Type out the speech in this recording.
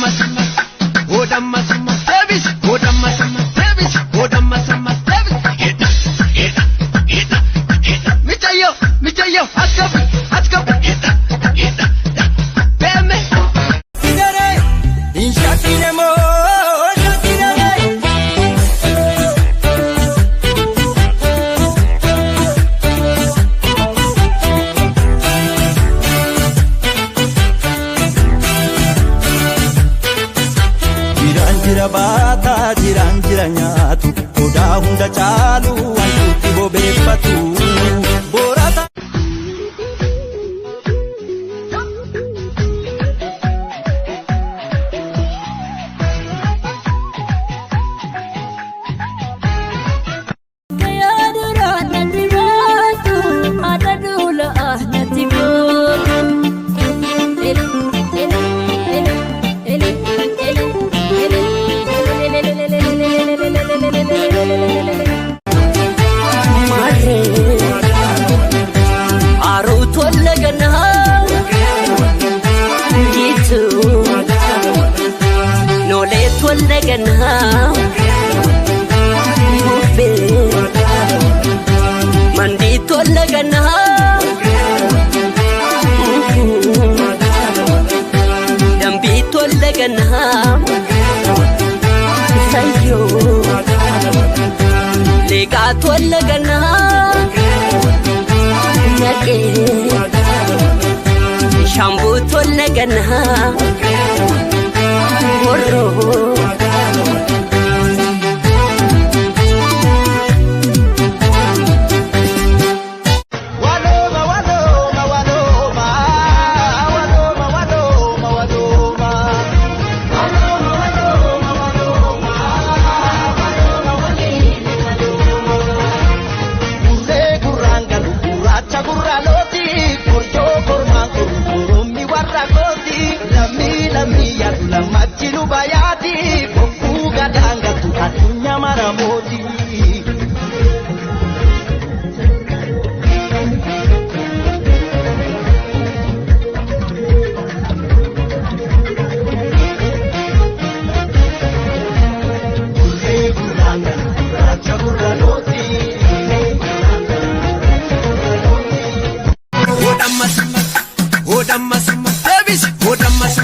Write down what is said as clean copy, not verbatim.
Hodammas, hodammas, deebisi, hodammas, deebisi, hodammas, deebisi. Hidha, hidha, hidha, hidha. Michayyoo, michayyoo, as qabi, as qabi. Hidha, hidha, beeme. Jiraan jira baataa jiraan jira nyaatu odaa hunda caalu wantuutti bobeeffatu boorata. Waloma waloma waloma waloma waloma waloma. Gurree gurraan galu gurraacha gurraa looti korjoo kormaan koru korommi warra kooti lammii lammii yaadu lammachi luba yaati bokkuu gadaan gattu addunyaa mara mooti. Gurree gurraan galu gurraacha gurra looti. Hodammas, hodammas, deebisi, hodammas,